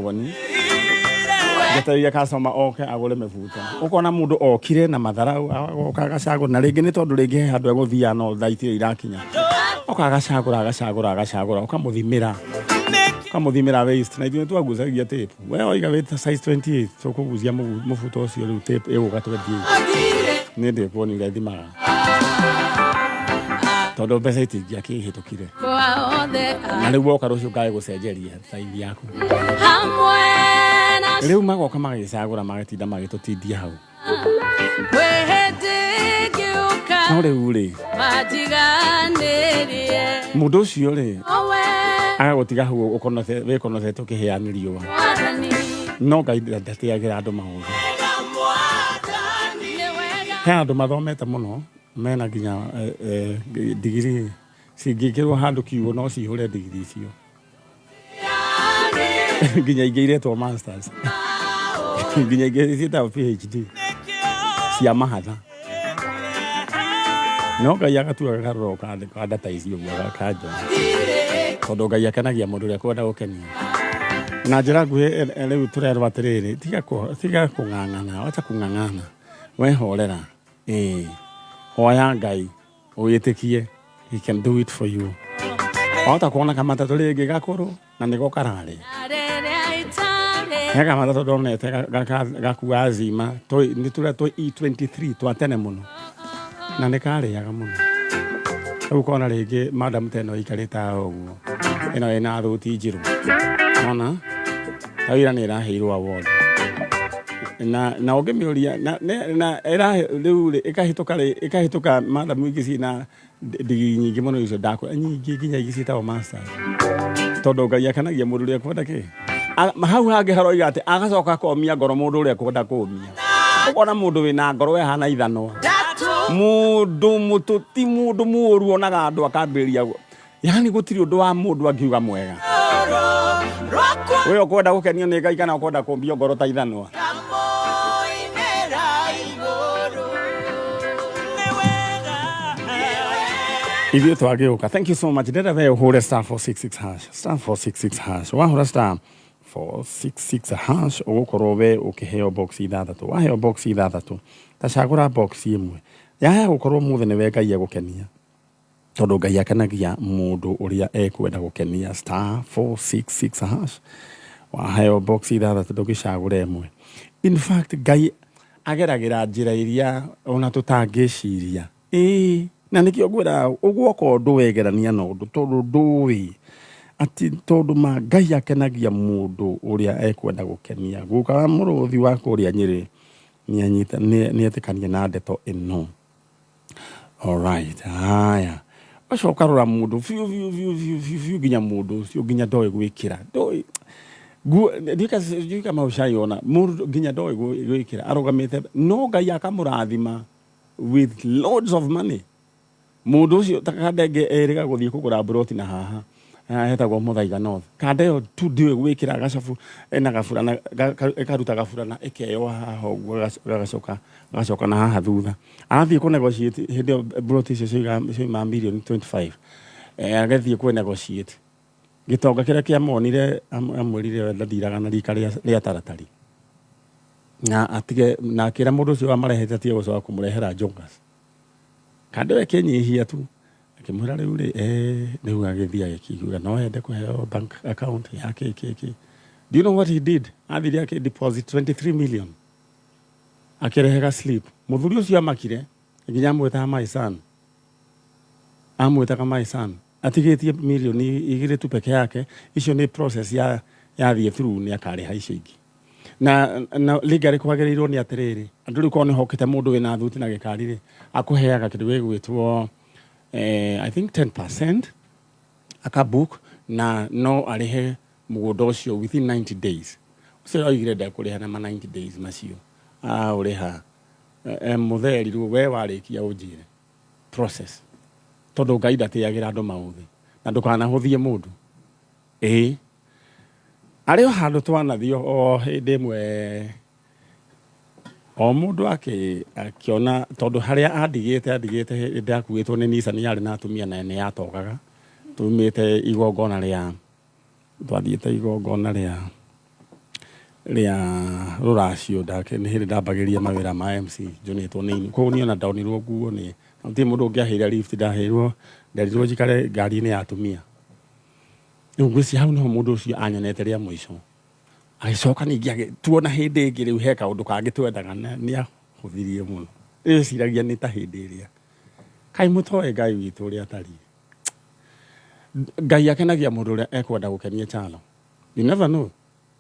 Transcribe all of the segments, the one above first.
Woni ngetereire customer oke agũre mĩbuto. Ũkona mũndũ okire na matharau, agoka agacagũra, na rĩngĩ nĩ tondũ rĩngĩ he handũ egũthiaga no thaa itirĩ irakinya. Oka agacagũra, agacagũra, agacagũra, ũkamũthimĩra, ũkamũthimĩra waist, na ithuĩ nĩ twagucagia tape. We waiga wĩ ta size 28, tũkũgucia mũbuto ũcio rĩu tape ĩgũka 28. Niĩ ndĩkuonia ũrĩa thimaga. Tondũ mbeca itingĩakĩhĩtũkire. Na rĩu woka rũciũ ngae gũcenjeria saithi yaku. Rĩu magoka magĩcagũra, magatinda magĩtũtindia hau. No rĩu rĩ, mũndũ ũcio rĩ agagũtiga hau wĩkonote ũkĩhĩa nĩ riũa. No Ngai ndatĩagĩra andũ maũndũ. He andũ mathomete mũno, mena nginya ndigiri cingĩkĩrwo handũ kiugo no cihũre ndigiri icio. Nginya ingĩ iretwo masters, nginya ingĩ ciĩtagwo PhD cia mahatha. No Ngai agatua gakarora kanda ta icio ũguo agakanjoa, tondũ Ngai akenagia mũndũ ũrĩa kwenda gũkenia. Na njĩra nguhĩ, rĩu tũrerwo atĩrĩrĩ, tiga kũng'ang'ana, wacha kũng'ang'ana, we horera, ĩĩ, hoya Ngai wĩtĩkie he can do it for you. Wahota kuona kamatatũ rĩngĩ gakũrũ na nĩko kararĩ. He kamatatũ ndonete gakua zima, nĩ tũrĩa tũ E23 twa tene mũno, na nĩ karĩaga mũno. Rĩu ũkona rĩngĩ madam ta ĩno ĩikarĩte haha ũguo, ĩno ĩna thũti njirũ, ona ta ira nĩ ĩraheirwo award. Na ũngĩmĩũria na ĩrahe rĩu rĩ, ĩkahĩtũka rĩ, ĩkahĩtũka madam ingĩ ciĩna ndigiri nyingĩ mũno, icio ndakwĩra nyingĩ, nginya ingĩ ciĩtagwo masters, tondũ Ngai akenagia mũndũ ũrĩa ekwenda kĩ. Hau hangĩ haroiga atĩ agacoka akomia ngoro mũndũ ũrĩa ekwenda kũmia. Ũkona mũndũ wĩna ngoro ĩhana ithanwa, mũndũ mũtũti, mũndũ mũũru, onaga andũ akambĩrĩria, yani gũtirĩ ũndũ wa mũndũ angiuga mwega. We ũkwenda gũkenio nĩ Ngai kana ũkwenda kũmbio ngoro ta ithanwa? Ithuĩ twagĩũka. Thank you so much. Ndĩrenda we ũhũre *466#, *466#. Wahũra *466# ũgũkorwo we ũkĩheo box ithathatũ. Waheo box ithathatũ, ta cagũra box ĩmwe. Yaya gũkorwo mũthĩ nĩwe Ngai egũkenia, tondũ Ngai akenagia mũndũ ũrĩa ekwenda gũkenia. *466#, waheo box ithathatũ, ndũgĩcagũre ĩmwe. In fact, Ngai ageragĩra njĩra iria ona tũtangĩciria. Ĩĩ, na nĩkĩo ngwĩra ũgwoka ũndũ wegerania na ũndũ, tondũ ndũĩ atĩ tondũ ma Ngai akenagia mũndũ ũrĩa ekwenda gũkenia. Guka wa mũrũthi wa kũrĩa Nyĩrĩ nĩetĩkania na ndeto ĩno. Alright, haya, ũcoka rora mũndũ biũ biũ biũ biũ biũ biũ, nginya mũndũ ũcio nginya ndoĩ gwĩkĩra, ndoĩ nguo. Ndiũĩ kama ũcaiona mũndũ nginya ndoĩ gwĩkĩra, arũgamĩte, no Ngai akamũrathima with loads of money. Mũndũ ũcio ta kandenge erĩga gũthiĩ kũgũra mburoti na haha hetagwo Mũthaiga North. Kanda ĩyo tu ndiũĩ gwĩkĩra gacabu, ĩna gaburana, ĩkaruta gaburana, ĩkeyoha haha ũguo, gagacoka gagacoka na haha thutha. Arathiĩ kũ negotiate hĩndĩ ĩyo mburoti icio cioima mirioni 25, agathiĩ kũ negotiate. Gĩtonga kĩrĩa kĩamuonire amwĩrire we ndathiraga na rika rĩa taratari, na atige, na akĩra mũndũ ũcio wamarehete atige gũcoka kũmũrehera joggers. Kando ĩyo ĩkĩnyihia tu, akĩmwĩra rĩu rĩ, rĩu agĩthiĩ agĩkiuga no ende kũheo bank account ya kĩ kĩ kĩ. Do you know what he did? Athire akĩ deposit 23 million, akĩrehe ga slip. Mũthuri ũcio amakire nginya amwĩtaga my son, amwĩtaga my son, atigĩtie mirioni 2 tu peke yake. Icio nĩ process ya yathiĩ through, nĩ akarĩha icio ingĩ. Na legally kwagĩrĩirwo nĩ atĩrĩrĩ, andũ rĩu korwo nĩ hokĩte mũndũ wĩna thuti na gĩkari rĩ, akũheaga kĩndũ gĩgwĩtwo I think 10% akabook, na no arĩhe mũgũnda ũcio within 90 days. Ũcio oigire ndekũrĩha na ma 90 days macio, araũrĩha mũtherirwo we warĩkia ũnjĩre process, tondũ Ngai ndatĩagĩra andũ maũthĩ, na ndũkanahũthie mũndũ. Ĩĩ, arĩ o handũ twanathiĩ o hĩndĩ ĩmwe, o mũndũ akĩona tondũ harĩa andigĩte hĩndĩ akuĩtwo nĩ Nissan yarĩ na atumia na nĩ yatogaga. Tumĩte igongona rĩa, twathiĩte igongona rĩa Rĩa rũracio ndake nĩ hĩndĩ ndambagĩrĩria mawĩra ma MC njũnĩtwo nĩ ini koguo niĩ ona ndonirwo nguo nĩ gũtirĩ mũndũ ũngĩaheire lift, ndaheirwo, nderirwo njikare ngari-inĩ ya atumia. Rĩu ngwĩciria hau nĩho mũndũ ũcio anyonete rĩa mũico, agĩcoka ningĩ tuona hĩndĩ ĩngĩ rĩu he kaũndũ kangĩ twendaga na nĩ ahũthirie mũno. Ndĩciragia nĩ ta hĩndĩ ĩrĩa kaĩ mũtoĩ Ngai witũ ũrĩa atariĩ. Ngai akenagia mũndũ ũrĩa ekwenda gũkenia Kyalo. You never know.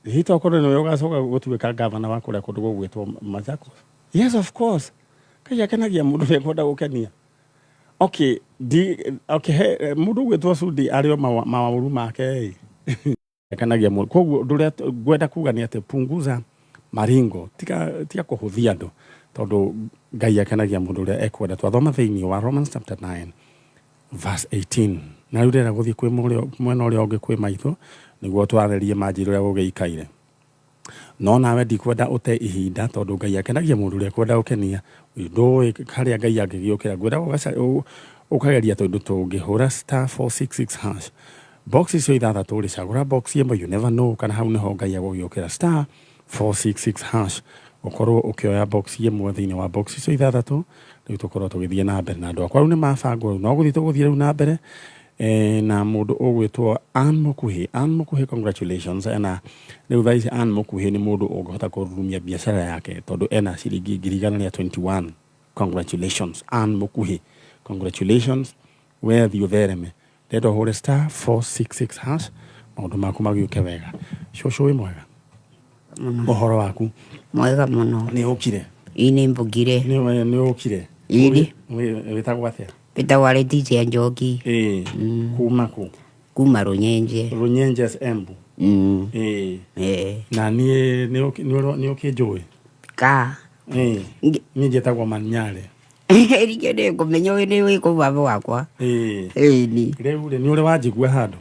Hihi to korwo nĩwe ũgacoka gũtuĩka gavana wa kũrĩa kũndũ gũgwĩtwo Machakos? Yes, of course. Ngai akenagia mũndũ ũrĩa ekwenda gũkenia. Okay, di, okay, he, mũndũ ũgwĩtwo Sudi arĩ o maũru make ĩ. Akenagia mũndũ. Koguo ũndũ ũrĩa ngwenda kuga nĩ atĩ punguza maringo, tiga kũhũthia andũ, tondũ Ngai akenagia mũndũ ũrĩa ekwenda. Twathoma thĩinĩ wa Romans chapter 9 verse 18. Na rĩu ndĩrenda gũthiĩ kwĩ mwena ũrĩa ũngĩ kwĩ maitũ nĩguo twarĩrie manjĩre ũrĩa gũgĩikaire. No nawe ndikwenda ũte ihinda tondũ Ngai akenagia mũndũ ũrĩa ekwenda gũkenia. Ndũĩ harĩa Ngai angĩgĩũkĩra. Ngwenda ũkageria tũndũ tũngĩ. Hũra star 466 hash. Box icio ithathatũ rĩ, cagũra box ĩmwe, you never know kana hau nĩho Ngai agũgĩũkĩra. Star 466 hash. Ũkorwo ũkĩoya box ĩmwe thĩinĩ wa box icio ithathatũ, rĩu tũkorwo tũgĩthiĩ na mbere na andũ akwa rĩu nĩ mabangwo rĩu no gũthiĩ tũgũthiĩ rĩu na mbere na mũndũ ũgwĩtwo Ann Mũkuhĩ. Ann Mũkuhĩ, congratulations. Ena rĩu thaa ici Ann Mũkuhĩ nĩ mũndũ ũngĩhota kũrurumia biacara yake tondũ ena ciringi ngiri igana rĩa 21. Congratulations Ann Mũkuhĩ, congratulations. We thiĩ ũthereme, ndĩrenda ũhũre star 466 hash maũndũ maku magĩũke wega. Cũcũ wĩ mwega? Ũhoro waku? Mwega mũno. Nĩ ũkire? Ĩ nĩ mbũkire. Nĩ ũkire? Ĩĩ. Wĩtagwo atĩa? Wĩtagwo Leticia Njoki. Ĩĩ. Kuma kũ? Kuma Rũnyenje. Rũnyenje Embu. Ĩĩ. Ĩĩ. Na niĩ nĩ ũkĩnjũĩ? Ka. Ĩĩ. Niĩ njĩtagwo Manyare. Rĩngĩ nĩ ngũmenya ũyũ nĩ wĩ kũu baba wakwa. Ĩĩ. Ĩĩ. Rĩu rĩ, nĩ ũrĩ wanjigua handũ?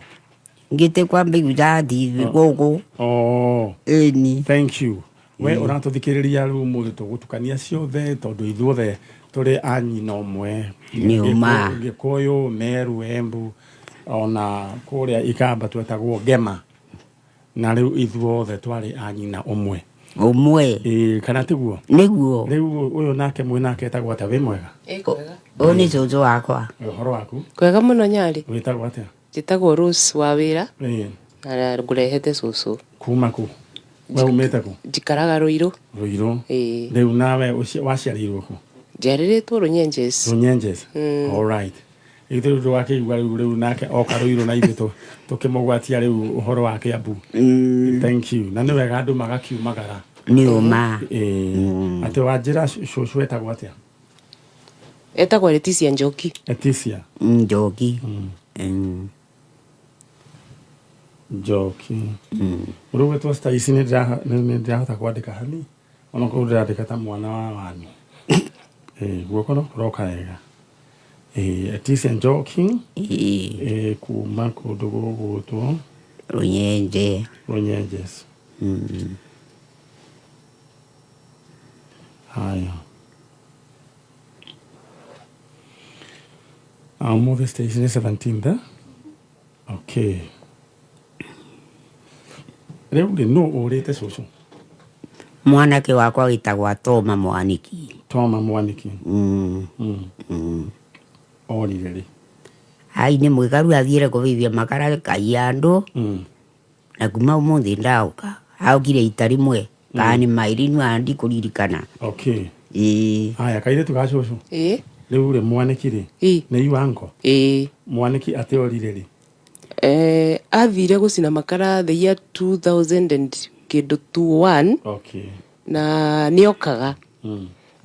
Ngĩte kwa mbiguca TV gũkũ. Oh. Ĩĩ. Thank you. We ũratũthikĩrĩria rĩu ũmũthĩ tũgũtukania ciothe tondũ ithuothe tũrĩ a nyina ũmwe. Nĩ ũma. Gĩkũyũ, Meru, Embu ona kũrĩa Ikamba twetagwo Ngema. Na rĩu ithuothe twarĩ a nyina ũmwe. Ũmwe. Ĩĩ, kana tiguo? Nĩguo. Rĩu ũyũ nake mwĩ nake etagwo atĩa? Wĩ mwega? Ĩ kwega. Ũyũ nĩ cũcũ wakwa. Ũhoro waku? Kwega mũno Nyarĩ. Wĩtagwo atĩa? Njĩtagwo Rose wa wĩra. Ĩĩ. Na ngũrehete cũcũ. Kuma kũ? We umĩte kũ? Njikaraga Rũirũ. Rũirũ. Ĩĩ. Rĩu nawe waciarĩirwo kũ? Njiarĩrĩtwo Rũnyenjes. Rũnyenjes. All right. Ithuĩ rĩu ndũgakĩigua rĩu rĩu nake oka Rũirũ na ithuĩ tũkĩmũgwatia rĩu ũhoro wa Kĩambu. Thank you. Na nĩ wega andũ magakiumagara. Nĩ ũma. Ĩĩ. Atĩ wanjĩra cũcũ etagwo atĩa? Etagwo Leticia Njoki. Leticia Njoki. Njoki. Rĩu gwĩtwo star ici nĩ ndĩrahota kwandĩka hani ona korwo ndĩrandĩka ta mwana wa wanyu. Ĩĩ, guoko no kũroka wega. Ĩĩ, Leticia Njoki. Ĩĩ. Ĩĩ, kuma kũndũ gũgwĩtwo Rũnyenje. Rũnyenjes. Haya. Ũmũthĩ station nĩ 17th, eh? Okay. Rĩu rĩ, nũ ũrĩte cũcũ? Mwanake wakwa wĩtagwo Toma Mwaniki. Toma Mwaniki. Orire rĩ? Ai nĩ mwĩkaru athiĩre kũbĩbia makara kaiya andũ na kuma ũmũthĩ ndaũka. Aokire ita rĩmwe kana nĩ maĩrĩ nĩ ndikũririkana. Okay. Ĩĩ. Haya, kairĩtu ga cũcũ. Ĩĩ. Rĩu rĩ, Mwaniki rĩ? Ĩĩ. Nĩ iwango? Ĩĩ. Mwaniki atĩ orire rĩ? Athire gũcina makara the year 2000 and kĩndũ two one. Okay. Na nĩokaga.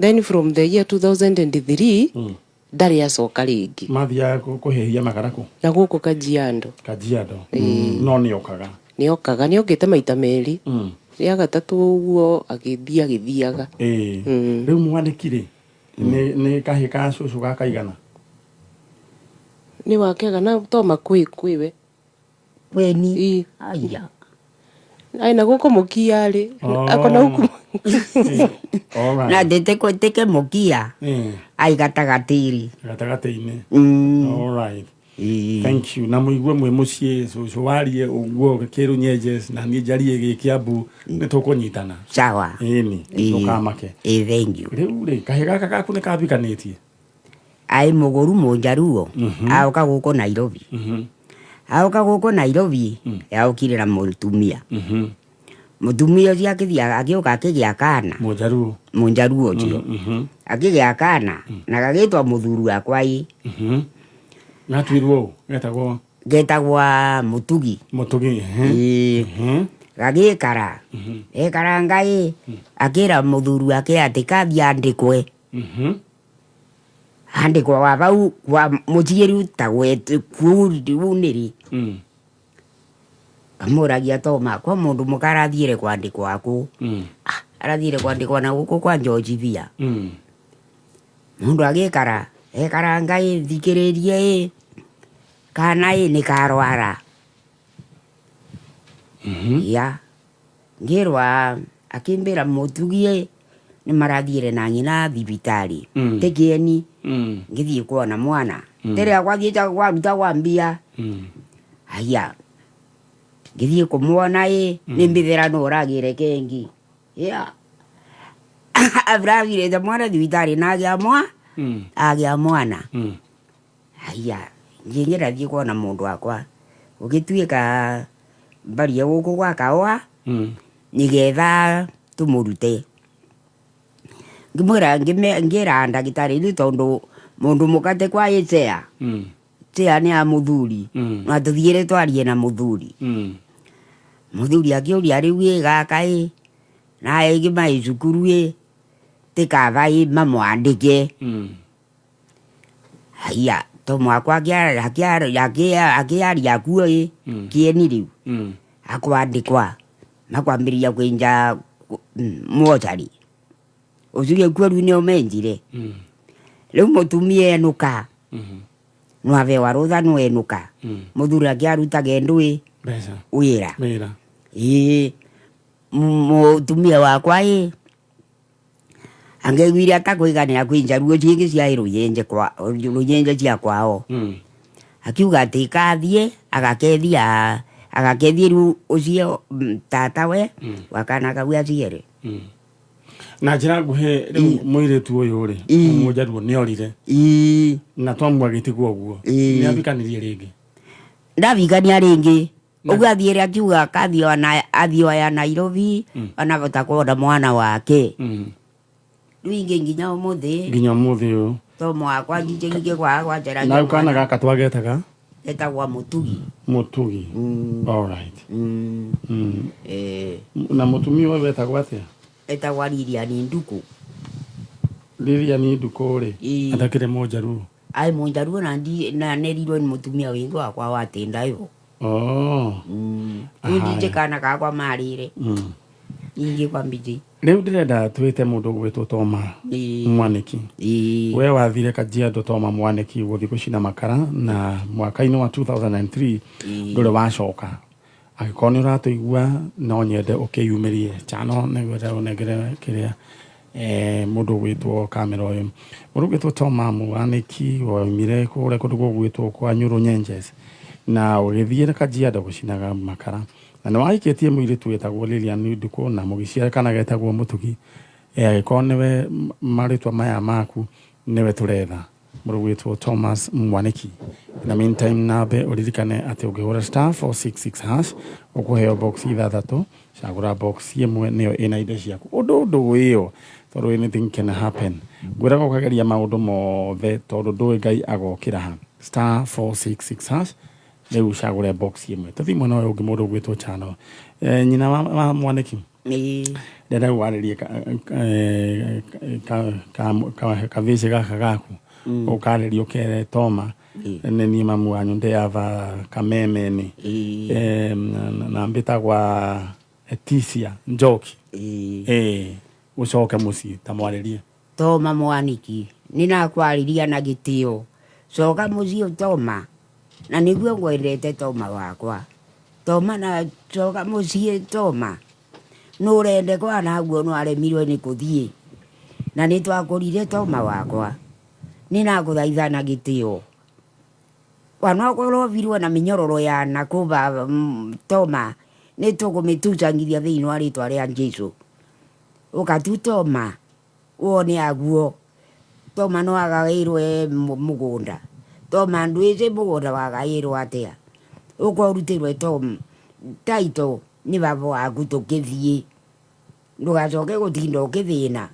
Then from the year 2003 ndarĩ acoka rĩngĩ. Mathiaga kũhĩhia makara kũ? Na gũkũ Kajiado. Kajiado. No nĩokaga. Nĩokaga, nĩokĩte maita merĩ. Rĩa gatatũ ũguo agĩthiĩ agĩthiaga. Ĩĩ. Rĩu Mwaniki rĩ, nĩ kahĩĩ ka cũcũ ga kaigana? Nĩ wakega na Toma kwĩ kwĩwe. Weni. Ĩĩ. Aya. Ai na gũkũ mũkia rĩ. Ako na huku. All right. Na ndĩte tĩke mũkia. Ai gatagatĩ-rĩ. Gatagatĩ-inĩ. All right. Ĩĩ. Thank you. Na mũigue mwĩ mũciĩ cũcũ warie ũguo kĩrũnyenje na niĩ njarie gĩkĩambu nĩ tũkũnyitana. Sawa. Ĩni, Ĩĩ. ndũkamake. Ĩĩ, thank you. Rĩu rĩ, kahĩ gaka gaku nĩ kavikanĩtie? Ai mũgũru mũnjaruo aoka gũkũ Nairobi. Aoka gũkũ Nairobi aokire na mũtumia. Mũtumia ũcio akĩthiĩ agĩũka akĩgĩa kana. Mũnjaruo. Mũnjaruo ũcio akĩgĩa kana na gagĩtwa mũthuri wakwa ĩ. Gatuirwo ũũ, getagwo Getagwa Mũtugi. Mũtugi. Ĩĩ. Gagĩkara ekara ngai akĩra mũthuri wake atĩ kathiĩ andĩkwe. Andĩkwa wa vau kwa mũciĩ rĩu ta gwetũ kũu rĩu nĩrĩ. Kamũragia Toma kwa mũndũ mũka arathiĩre kwandĩkwa kũ? Ah, arathiĩre kwandĩkwa na gũkũ kwa Njojithia. Mũndũ agĩkara ekara ngai thikĩrĩrie ĩ kana ĩ nĩ karwara. Ya ngĩrwa akĩmbĩra mũtugi ĩ nĩ marathiĩre na nyina thibitarĩ. Tĩ kĩeni. Ngĩthiĩ kuona mwana. Tĩrĩa gwathiĩte kwaruta kwa mbia. Haya ngĩthiĩ kũmuona ĩ nĩ mbithĩra nũ ũragĩre kengi. Ya abiragirĩte mwana thibitarĩ na agĩa mwa agĩa mwana. Haya ngĩngĩra thiĩ kuona mũndũ wakwa gũgĩtuĩka mbarie gũkũ gwa kaũa nĩgetha tũmũrute. Ngĩmwĩra ngĩra ndagĩtarĩ rĩu tondũ mũndũ mũkate kwa ĩ chair. Chair nĩ ya mũthuri. Na tũthiĩre twarie na mũthuri. Mũthuri akĩũria rĩu ĩ gaka ĩ na ĩngĩ maĩ cukuru ĩ tĩ kaba ĩ mamwandĩke. Haya to mwakwa akĩaria kuo ĩ kĩeni rĩu akwandĩkwa makwambĩrĩria kwĩnja mocarĩ. Ũcio kuo rĩu nĩo menjire. Rĩu mũtumia enũka no abewa rũtha no enũka. Mũthuri akĩarutaga ndũĩ Mbeca. wĩra. Wĩra. Ĩĩ mũtumia wakwa ĩ angĩaiguire atakũiganĩra kwĩ njaruo ciĩngĩ ciaĩ rũnyenje kwa rũnyenje cia kwao. Akiuga atĩ kathiĩ agakethia agakethie rĩu ũcio tatawe wa kana kau aciere. Na njĩra nguhĩ rĩu mũirĩtu ũyũ rĩ mũnjaruo nĩ orire. Ĩĩ. Na Tomu agĩtigwo ũguo. Ĩĩ. Nĩ avikanirie rĩngĩ? Ndavikania rĩngĩ. Ũguo athiĩre akiuga akathiĩ ona athiĩ oya Nairobi anavota kuona mwana wake. Rĩu ingĩ nginya ũmũthĩ. Nginya ũmũthĩ ũyũ. Tomu wakwa njinjĩngĩ kwa gwacera. Na kana gaka twagetaga? Getagwa Mũtugi. Mũtugi. All right. Eh. Na mũtumia ũyũ wetagwo atĩa? Etagwa Lilian Nduku. Lilian Nduku rĩ, Ĩĩ. atakĩrĩ mũnjaruo? Ai mũnjaruo na ndi na nerirwo nĩ mũtumia wĩngĩ wakwa watinda ivo. Oh. Rĩu ndinjĩ kana gakwa marĩre. Ingĩ kwa mbiji. Rĩu ndĩrenda twĩte mũndũ ũgwĩtwo Toma Ĩĩ. Mwanĩki. Ĩĩ. We wathire Kajiado Toma Mwanĩki gũthiĩ gũcina makara na mwaka-inĩ wa 2003 ndũrĩ wacoka. Angĩkorwo nĩ ũratũigua no nyende ũkĩyumĩrie chano nĩguo ũnengere kĩrĩa mũndũ ũgwĩtwo kamera ũyũ. Mũndũ ũgwĩtwo Toma Mwanĩki waumire kũrĩa kũndũ gũgwĩtwo kwa Nyũrũ Nyenjes na ũgĩthiĩ Kajiado gũcinaga makara na nĩ wahikĩtie mũirĩtu wĩtagwo Lilian Nduku na mũgĩciara kana getagwo Mũtugi. Angĩkorwo nĩwe marĩtwa maya maku nĩwe tũretha mũndũ ũgwĩtwo Thomas Mwanĩki. In the meantime nambe ũririkane atĩ ũngĩhũra star 466 hash ũkũheo box ithathatũ, cagũra box ĩmwe nĩyo ĩna indo ciaku. Ũndũ ndũĩyo tondũ anything can happen. Ngwĩraga ũkageria maũndũ mothe tondũ ndũĩ Ngai agokĩra ha. Star 466 hash rĩu ũcagũre box ĩmwe. Tũthiĩ mwena ũyũ ũngĩ mũndũ ũgwĩtwo Chano. Nyina wa Mwanĩki. Ĩĩ. Ndĩrenda gwarĩrie kavĩcĩ gaka gaku ũkarĩrie ũkere Toma nĩ niĩ mamu wanyu ndĩ ava Kameme-inĩ. Ĩĩ. Na mbĩtagwa Tisia Njoki. Ĩĩ. Ũcoke mũciĩ ta mwarĩrie. Toma Mwanĩki nĩ nakwarĩria na gĩtĩo. Coka mũciĩ Toma na nĩguo ngwendete Toma wakwa. Toma na coka mũciĩ Toma nũ ũrende kwa naguo no aremirwe nĩ kũthiĩ. Na nĩ twakũrire Toma wakwa. Nĩ nakũthaitha na gĩtĩo. Wanokorwo virwo na minyororo ya nakuva toma nä tå gå mä tucangithia thä inä wa rä twa rä a Jesu ukatu toma wone aguo toma no agairwe mugunda toma ndwici mugunda wagairwo atia ukorutirwe tom taito ni baba waku tukithie ndugacoke gutinda ukithina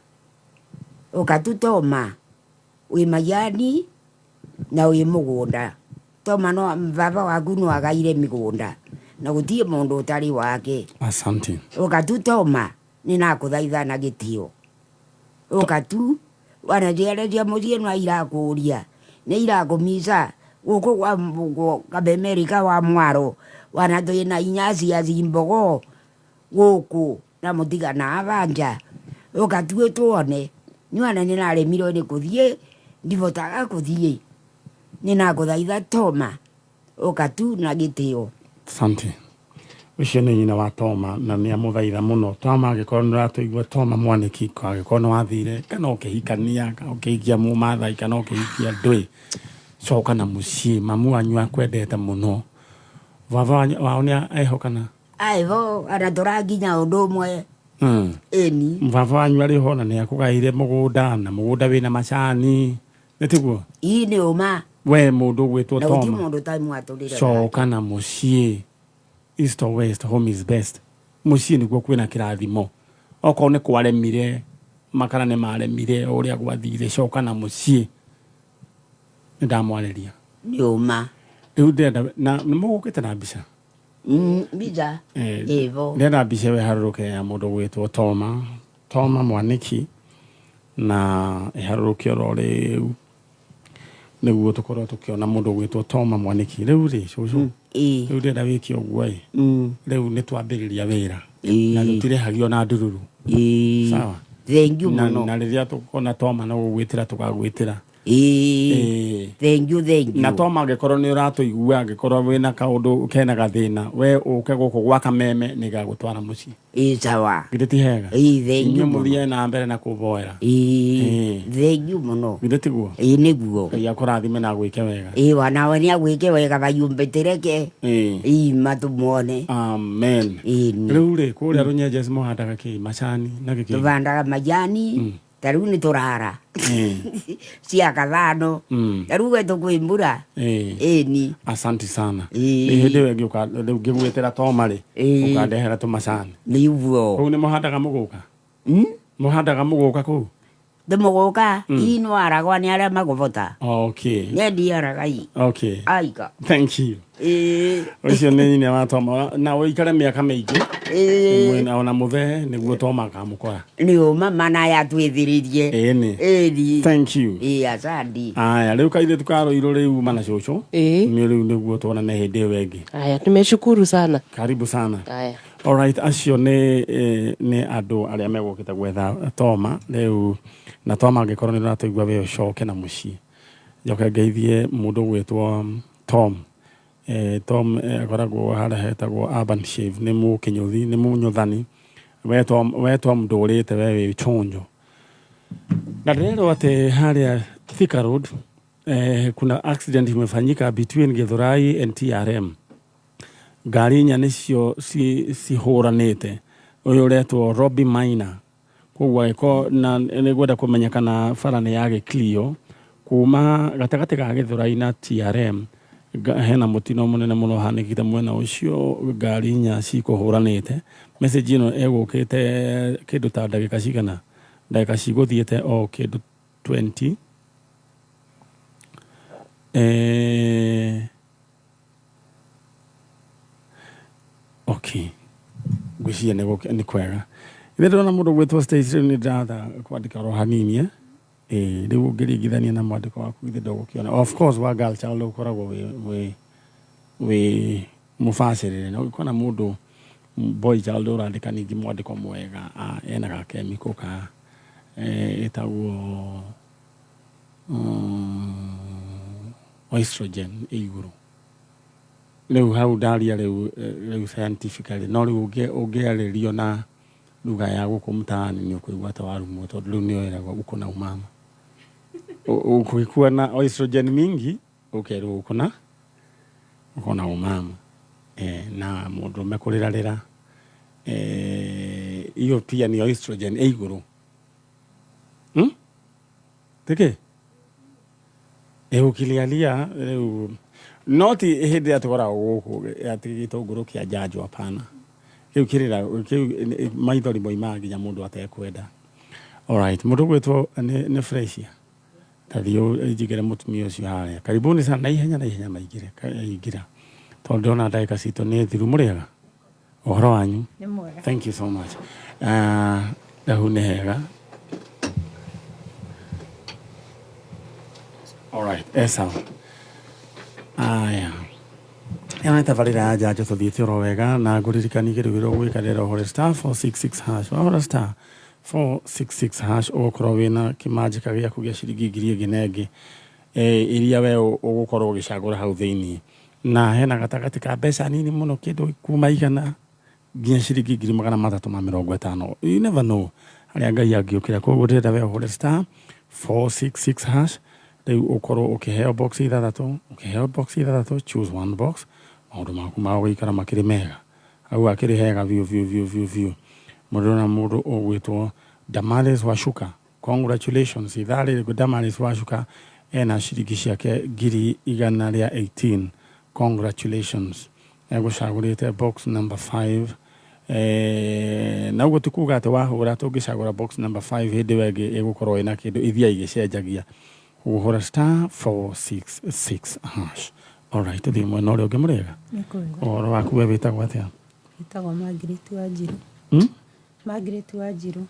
ukatu toma wi majani na wi mugunda toma no baba waku no agaire migunda na gutie mundu utari wake. Asante. Ukatu toma ninakuthaitha na gitio ukatu wanajiareria muthie no irakuria ni irakumisa guku kwa kabemerika wa mwaro wana twina inya cia cimbogo guku na mutigana abanja ukatue tuone nywana ninaremirwo ni kuthie ndivotaga kuthie ninakuthaitha toma ukatu na gitio. Asante. Ucio nĩ nyina wa Toma na nĩ amũthaitha mũno. Toma angĩkorwo nĩ ũratũigua, Toma Mwanĩki, angĩkorwo nĩ wathire kana ũkĩhikania kana ũkĩhikia mũmathai kana ũkĩhikia ndũĩ, coka na mũciĩ, mamu wanyu akwendete mũno. Baba wao nĩ eho kana? Aivo ana tũrakinya ũndũ ũmwe. Ĩni. Baba wanyu arĩ ho na nĩ akũgaĩire mũgũnda na mũgũnda wĩna macani, nĩ tiguo? Ii nĩ ũma. We mũndũ ũgwĩtwo Na gũtirĩ Toma, mũndũ ũtamwatũrĩre. coka na mũciĩ. East or west, home is best. Mũciĩ nĩguo kwĩna kĩrathimo. Okorwo nĩ kwaremire, makara nĩ maremire, o ũrĩa gwathire, coka na mũciĩ. Nĩ ndamwarĩria. Nĩ ũma. Rĩu ndĩrenda, na nĩ mũgũkĩte na mbica? Mbica? Ĩvo. Ndĩrenda mbica ĩyo ĩharũrũke ya mũndũ ũgwĩtwo Toma, Toma Mwanĩki, na ĩharũrũke oro rĩu nĩguo tũkorwo tũkĩona mũndũ ũgwĩtwo Toma Mwanĩki. Rĩu rĩ, cũcũ, rĩu ndĩrenda wĩke ũguo ĩ. Rĩu nĩ twambĩrĩria wĩra. Na tũtirĩhagio na ndururu. Sawa. Thank you mũno. Na rĩrĩa tũkona Toma no gũgwĩtĩra tũgagwĩtĩra. Thank you, thank you. Na Toma angĩkorwo nĩ ũratũigua, angĩkorwo wĩna kaũndũ kena gathĩna, we ũke gũkũ gwa Kameme nĩngagũtwara mũciĩ. Sawa. Githĩ ti hega? Thank you Inyuĩ mũno. mũthiage na mbere na kũmboera. Thank you mũno. Githĩ tiguo? Nĩguo. Ngai akũrathime na agwĩke wega. Wanawe nĩ agwĩke wega bayumbĩtĩreke. Matũmuone. Amen. Rĩu rĩ, kũrĩa Rũnyenjes mũhandaga kĩ? Macani na gĩkĩ? Tũbandaga majani, ta rĩu nĩ tũrara. Cia kathano. Ta rĩu gwetwo kwĩ mbura. Ĩni. Asante sana. Hĩndĩ ĩyo ĩngĩ rĩu ngĩgwĩtĩra Toma rĩ, ũkandehera tũmacani. Nĩguo. Kũu nĩ mũhandaga mũgũka? Mũhandaga mũgũka kũu? Ndĩmũgũka, ii no aragwa nĩ arĩa magũbota. Nyendiaraga ii. Aika. Thank you. Ũcio nĩ nyina wa Toma. Na ũikare mĩaka mĩingĩ. Ona mũthee nĩguo Toma akamũkora. Nĩ ũma mana aya twĩthĩrĩrie. Ĩni. Ĩni. Thank you. Asante. Aya, rĩu kairĩtu ka Rũirũ rĩu mana cũcũ. Nĩ rĩu nĩguo tuonane hĩndĩ ĩyo ĩngĩ. Aya, tumeshukuru sana. Karibu sana. Aya. Alright, acio nĩ andũ arĩa megũkĩte gwetha Toma rĩu, na Toma angĩkorwo nĩ ũratũigua we ũcoke na mũciĩ. Njoke ngeithie mũndũ ũgwĩtwo Tom. Tom akoragwo harĩa hetagwo Urban Shave, nĩ mũkĩnyũthi, nĩ mũnyũthani. We Tom ndũrĩte, we wĩ chonjo. Na ndĩrerwo atĩ harĩa Thika Road, kuna accident imefanyika between Githurai and TRM. Ngari inya nĩcio cihũranĩte. Ũyũ ũretwo Robbie Maina. Koguo agĩkorwo na nĩngwenda kũmenya kana bara nĩ ya gĩclear kuma gatagatĩ ga Githurai na TRM. Hena mũtino mũnene mũno ũhanĩkĩte mwena ũcio, ngari inya cikũhũranĩte. Message ĩno ĩgũkĩte kĩndũ ta ndagĩka cigana? Ndagĩka cigũthiĩte o kĩndũ 20. Okay. Ngwĩciria nĩ kwega. Ithe ndĩrona mũndũ ũgwĩtwo Stacy rĩu nĩ ndĩratha kwandĩka oro hanini, Rĩu ũngĩringithania na mwandĩko waku ithe ndũgũkĩona. Of course wa girl child ũkoragwo wĩ mũbacĩrĩre. Na ũngĩkona mũndũ boy child ũrandĩka ningĩ mwandĩko mwega, ena ga chemical ka, ĩtagwo, estrogen ĩ igũrũ. Rĩu hau ndaria rĩu scientifically, no rĩu ũngĩarĩrio na lugha ya gũkũ mtaani nĩ ũkũigua ta warumwo, tondũ rĩu nĩyo ĩragwo uko na umama. Ũkĩkuwa na estrogen mingi, ũkerwo uko na. Gũkorwo na ũmama na mũndũrũme kũrĩrarĩra, iyo pia nĩyo estrogen ĩ igũrũ. Tĩkĩ? Ũkilialia rĩu no ti hĩndĩ ĩrĩa tũkoragwo gũkũ atĩ gĩtũngũrũ kĩa njanjo, hapana. Kĩu kĩrĩra kĩu maithori moimaga nginya mũndũ atekwenda. Alright, mũndũ ũgwĩtwo nĩ Fresia. Ta thiĩ ũnjigĩre mũtumia ũcio harĩa. Karibuni sana, na ihenya na ihenya maingĩre, ingĩra. Tondũ ndĩrona ndagĩka citũ nĩ thiru. Mũrĩega? Ũhoro wanyu? Nĩ mwega. Thank you so much. Hau nĩ hega. Alright, sawa. Aya. Ĩno nĩ tabarĩra ya njanjo tũthiĩte oro wega na ngũririkanie kĩndũ kĩrĩa ũgwĩka rĩrĩa ũhũre star 466 hash. Wahũra star 466 hash ũgũkorwo wĩna kĩmanjĩka gĩaku gĩa ciringi ngiri ĩngĩ na ĩngĩ iria we ũgũkorwo ũgĩcagũra hau thĩiniĩ. Na hena gatagatĩ ka mbeca nini mũno kĩndũ kuma 100 nginya ciringi 350,000. You never know harĩa Ngai angĩũkĩra. Koguo ndĩrenda we ũhũre star 466 hash rĩu ũkorwo ũkĩheo box ithathatũ, ũkĩheo box ithathatũ, choose one box, maũndũ maku magũikara makĩrĩ mega. Hau hakĩrĩ hega biũ biũ biũ biũ biũ. Mũndũ na mũndũ ũgwĩtwo Damaris Wacuka. Congratulations. Ithaa rĩrĩ Damaris Wacuka ena ciringi ciake 118,000. Congratulations. Egũcagũrĩte box number 5. Na ũguo ti kuga atĩ wahũra tũngĩcagũra box number 5 hĩndĩ ĩyo ĩngĩ ĩgũkorwo ĩna kĩndũ, ithiaga igĩcenjagia. Ũhũra star 466 hash. Alright, tũthiĩ mwena ũrĩa ũngĩ. Mũrĩega? Nĩ kwega. Ũhoro waku we wĩtagwo atĩa? Wĩtagwo Margaret Wanjiru. Margaret Wanjiru.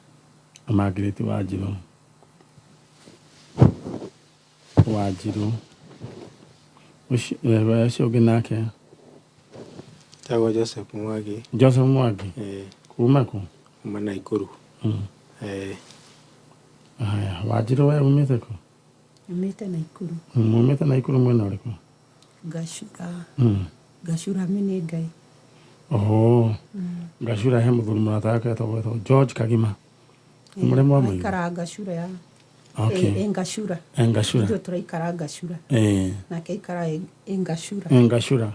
Margaret Wanjiru. Wanjiru. Ũcio ũngĩ nake? Tagwo Joseph Mwangi. Joseph Mwangi? Eh. Kuma kũ? Kuma Naikuru. Haya, Wanjiru we umĩte kũ? Umĩte Naikuru. Mumĩte Naikuru mwena ũrĩkũ? Ngacura. Ngacura mĩnĩ Ngai. Oh. Ngacura he mũthuri mũrata wake etagwo George Kagima. Mũrĩ mwamũigua? Aikaraga Ngacura ya. Okay. Ĩ Ngacura. Ĩ Ngacura. Ithuĩ tũraikara Ngacura. Nake aikaraga ĩ Ngacura. Ĩ Ngacura.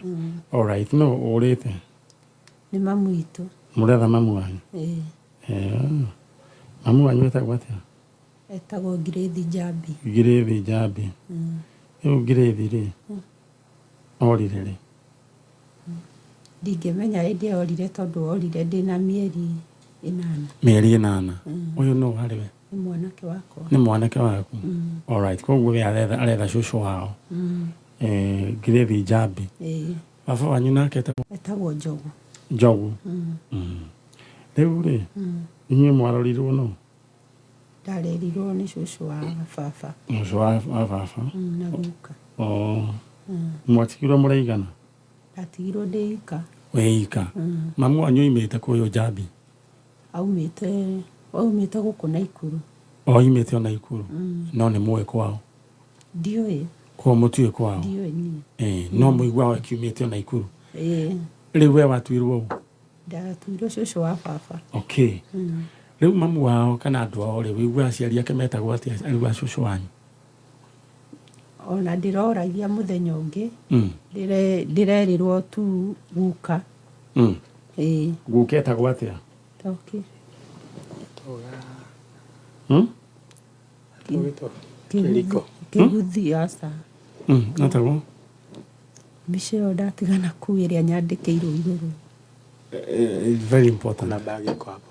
Alright, no ũrĩte? Nĩ mamu witũ. Mũretha mamu wanyu? Ĩĩ. Mamu wanyu etagwo atĩa? Etagwo Ngirĩthi Njambi. Ngirĩthi Njambi. Rĩu Ngirĩthi rĩ, orire rĩ? Ndingĩmenya hĩndĩ orire tondũ orire ndĩna mĩeri 8. Mĩeri 8? Ũyũ nũ harĩ we? Nĩ mwanake wakwa. Nĩ mwanake waku? Alright, koguo we aretha cũcũ wao. Ngirĩthi Njambi. Ĩĩ. Baba wanyu nake etagwo? Etagwo Njogu. Njogu. Rĩu rĩ, inyuĩ mwarorirwo nũ? Ndarerirwo nĩ cũcũ wa baba. Cũcũ wa baba? Na guka. Oh. Mwatigirwo mũraigana? Ndatigirwo ndĩ ika. Wĩ ika? Mamu wanyu oimĩte kũ ũyũ Njambi? Aumĩte gũkũ Naikuru. Oimĩte o Naikuru? No nĩ mũĩ kwao? Ndiũĩ. Kwao mũtiũĩ kwao? Ndiũĩ niĩ. No mũiguaga akiumĩte o Naikuru? Ĩĩ. Rĩu we watuirwo ũ? Ndatuirwo cũcũ wa baba. Okay. Rĩu mamu wao kana andũ ao rĩ, wĩiguaga aciari ake metagwo atĩa rĩu a cũcũ wanyu? Ona ndĩroragia mũthenya ũngĩ. Ndĩrerirwo tu guka. Ĩĩ. Guka etagwo atĩa? Toki. Kĩriko. Kĩguthi aca. Etagwo? Mbica ĩyo ndatigana kuu ĩrĩa nyandĩkĩirwo igũrũ. Very important. Kuna bagi iko hapo.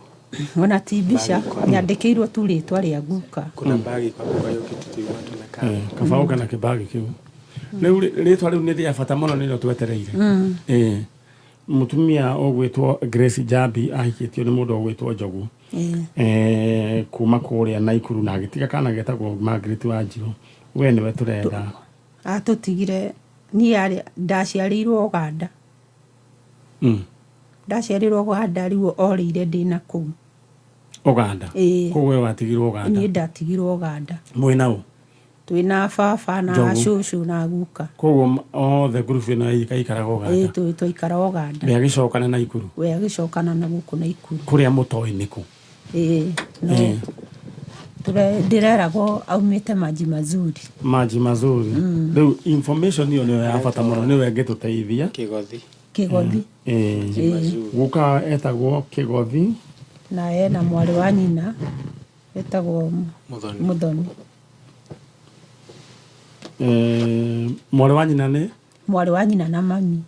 Ona ti mbica, nyandĩkĩirwo tu rĩtwa rĩa guka. Kuna bagi iko hapo kwa hiyo kitu tulikuwa tumekaa. Kaba ũke na kĩbagi kĩu. Rĩu rĩtwa rĩu nĩ rĩa bata mũno nĩrĩo twetereire. Mũtumia ũgwĩtwo Grace Njambi ahikĩtio nĩ mũndũ ũgwĩtwo Njogu. Kuma kũrĩa Naikuru na agĩtiga kana getagwo Margaret Wanjiru. We nĩwe tũrenda. Atũtigire niĩ arĩ ndaciarĩirwo Uganda. Ndaciarĩirwo Uganda rĩu orĩire ndĩna kũu. Uganda? Ĩĩ. Koguo we watigirwo Uganda? Niĩ ndatigirwo Uganda. Mwĩna ũ? Twĩna baba na Njogu. cũcũ na guka. Koguo othe ngurubu ĩno ĩikaraga Uganda? Ĩĩ, twaikara Uganda. We agĩcokana Naikuru? We agĩcokana na gũkũ Naikuru. Kũrĩa mũtoĩ nĩ kũ? Ĩĩ, no. Ndĩreragwo aumĩte Maji Mazuri. Maji Mazuri. Rĩu information ĩyo nĩyo ya bata mũno, nĩyo ĩngĩtũteithia. Kĩgothi. Kĩgothi. Ĩĩ. Guka etagwo Kĩgothi. Na ena mwarĩ wa nyina etagwo Mũthoni. Mũthoni. Mwarĩ wa nyina nĩ? Mwarĩ wa nyina na mami.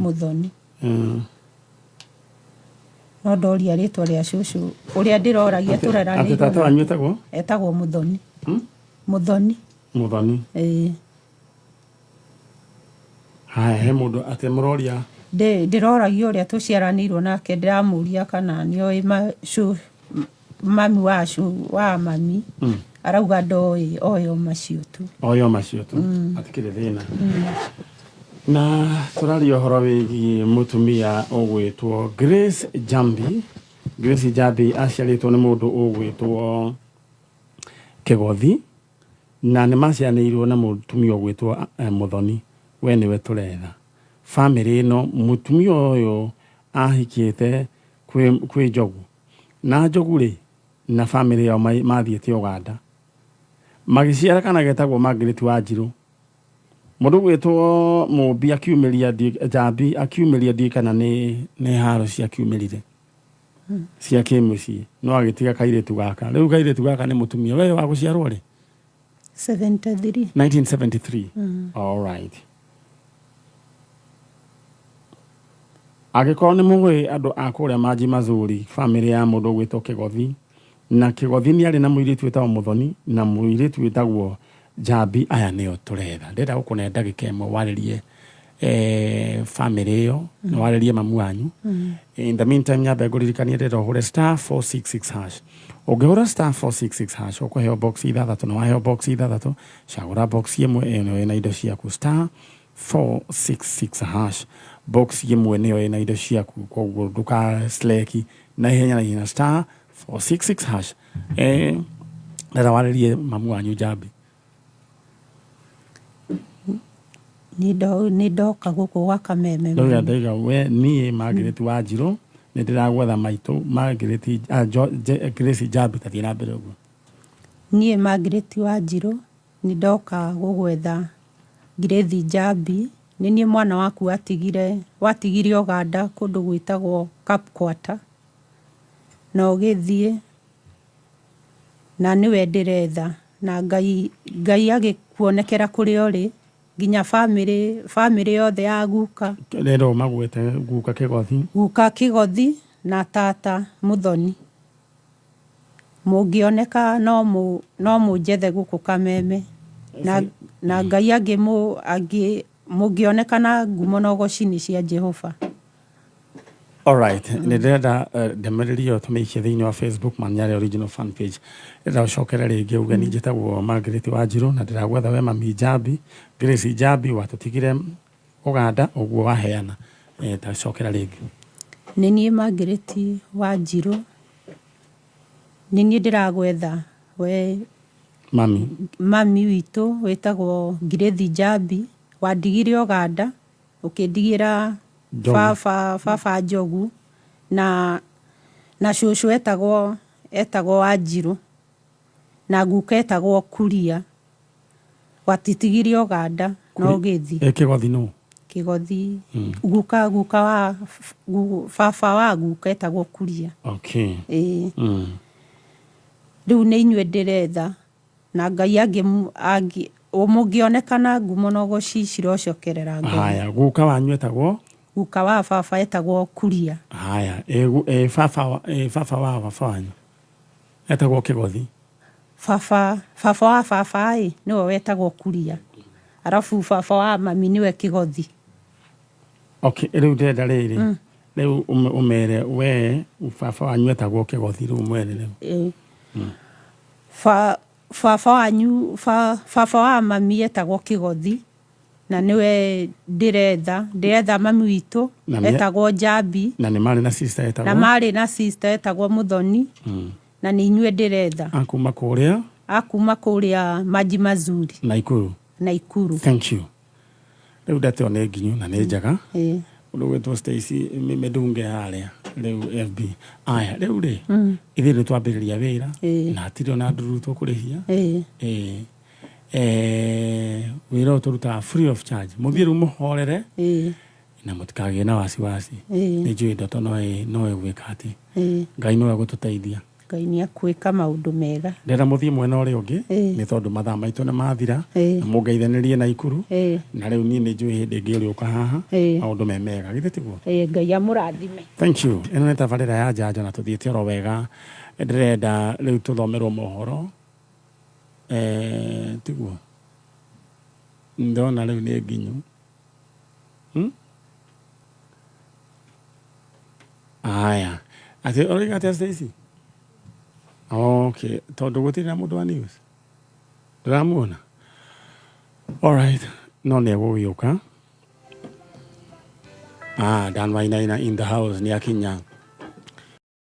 Mũthoni. No ndoria rĩtwa rĩa cũcũ ũrĩa ndĩroragia Atĩ tũreranĩirwo tata wanyu etagwo? Etagwo Mũthoni. Mũthoni. Mũthoni. Ĩĩ. Haya, he mũndũ atĩ mũroria? Ndĩroragia ũrĩa tũciaranĩirwo nake, ndĩramũria kana nĩoĩ mami wa wa mami. Arauga ndoĩ, oĩ o macio tu. Oĩ o macio tu. Hatikĩrĩ thĩna. Na tũraria ũhoro wĩgiĩ mũtumia ũgwĩtwo Grace Njambi. Grace Njambi aciarĩtwo nĩ mũndũ ũgwĩtwo Kĩgothi, na nĩ maciaranĩirwo na mũtumia ũgwĩtwo Mũthoni. We nĩwe tũretha. Bamĩrĩ ĩno, mũtumia ũyũ ahikĩte kwĩ Njogu. Na Njogu rĩ, na bamĩrĩ yao mathiĩte Uganda. Magĩciara kana getagwo Margaret Wanjirũ. Mũndũ ũgwĩtwo Mũmbi akiumĩria Njambi akiumĩria ndiũĩ kana nĩ haro ciakiumĩrire cia kĩmũciĩ, no agĩtiga kairĩtu gaka. Rĩu kairĩtu gaka nĩ mũtumia. We wa gũciarwo rĩ? 73. 1973. All right. Angĩkorwo nĩ mũĩ andũ a kũrĩa Maji Mazuri, bamĩrĩ ya mũndũ ũgwĩtwo Kĩgothi, na Kĩgothi nĩ arĩ na mũirĩtu wĩtagwo Mũthoni na mũirĩtu wĩtagwo Njambi, aya nĩo tũretha. Ndĩrenda gũkũne ndagĩka ĩmwe warĩrie bamĩrĩ ĩyo, na warĩrie mamu wanyu. In the meantime, nyambe ngũririkanie ndĩrenda ũhũre star 466 hash. Ũngĩhũra star 466 hash, ũkũheo box ithathatũ, na waheo box ithathatũ, cagũra box ĩmwe, ĩyo nĩyo ĩna indo ciaku. Star 466 hash, box ĩmwe nĩyo ĩna indo ciaku, koguo ndũkasleki na ihenya na ihenya, star 466 hash. Ndĩrenda warĩrie mamu wanyu Njambi. Nĩ ndoka gũkũ gwa Kameme. Ndauga ndauga we niĩ Margaret Wanjirũ nĩ ndĩragwetha maitũ Margaret, Grace Njambi, tathiĩ na mbere ũguo. Niĩ Margaret Wanjirũ nĩ ndoka gũgwetha Grace Njambi. Nĩ niĩ mwana waku watigire Uganda kũndũ gwĩtagwo Kapkwata, na ũgĩthiĩ, na nĩwe ndĩretha, na Ngai agĩkuonekera kũrĩa ũrĩ, nginya bamĩrĩ yothe ya guka. Ndĩrenda ũmagwete guka Kĩgothi. Guka Kĩgothi na tata Mũthoni. Mũngĩoneka no mũnjethe gũkũ Kameme. Na Ngai mũngĩoneka na ngumo na ũgoci nĩ cia Jehova. All right, nĩ ndĩrenda ndũmĩrĩri ĩyo tũmĩikie thĩinĩ wa Facebook Manyare original fan page. Ndĩrenda ũcokere rĩngĩ uge niĩ njĩtagwo Margaret Wanjirũ na ndĩragwetha we mami Njambi, Grace Njambi watũtigire Uganda ũguo waheana. Ta cokera rĩngĩ. Nĩ niĩ Margaret Wanjirũ, nĩ niĩ ndĩragwetha we mami. Mami witũ wĩtagwo Grace Njambi, wandigire Uganda ũkĩndigĩra Njogu. Baba Njogu na cũcũ etagwo Wanjirũ na guka etagwo Kuria. Watitigire Uganda na ũgĩthiĩ. Kĩgothi nũ? Kĩgothi, guka wa baba wa guka etagwo Kuria. Okay. Ĩĩ. Rĩu nĩ inyuĩ ndĩretha na Ngai mũngĩonekana ngumo na ũgoci cirocokerera Ngai. Haya, guka wanyu etagwo? Guka wa baba etagwo Kuria. Haya, baba wa baba wanyu etagwo Kĩgothi? Baba wa baba ĩ nĩwe wetagwo Kuria. Arabu baba wa mami nĩwe Kĩgothi. Okay, rĩu ndĩrenda rĩrĩ. Rĩu ũmere we baba wanyu etagwo Kĩgothi, rĩu ũmwere rĩu. Baba wanyu, baba wa mami etagwo Kĩgothi na nĩwe ndĩretha mami witũ etagwo Njambi. Na nĩ marĩ na sister etagwo? Na marĩ na sister etagwo Mũthoni. Na nĩ inyuĩ ndĩretha. Akuma kũrĩa? Akuma kũrĩa Maji Mazuri. Naikuru. Naikuru. Thank you. Rĩu ndeto ĩyo nĩ nginyu na nĩ njega. Mũndũ ũgwĩtwo Stacy mĩndunge harĩa. Rĩu FB aya rĩu rĩ ithuĩ nĩ twambĩrĩria wĩra na hatirĩ ona ndururu tũkũrĩhia. Ĩĩ. Wĩra ũyũ tũrutaga free of charge, mũthiĩ rĩu mũhorere na mũtikagĩe na wasiwasi. Nĩ njũĩ ndoto no no ĩgwĩka atĩ Ngai no egũtũteithia. Ngai nĩ akwĩka maũndũ mega. Ndĩrenda mũthiĩ mwena ũrĩa ũngĩ nĩ tondũ mathaa maitũ nĩ mathira na mũngeithanĩrie na Ikuru na rĩu niĩ nĩ njũĩ hĩndĩ ĩngĩ ũrĩũka haha maũndũ me mega, githĩ tiguo? Ĩĩ, Ngai amũrathime. Thank you. Ĩno nĩ tabarĩra ya njanjo na tũthiĩte oro wega. Ndĩrenda rĩu tũthomerwo mohoro. Tiguo? Ndona rĩu nĩ nginyu. Aya. Atĩ ũroiga atĩa Stacy? Okay, tondũ gũtirĩ na mũndũ wa news. Ndũramuona? Alright, no nĩ egũgĩũka. Ah, Dan Wainaina in the house nĩ akinya.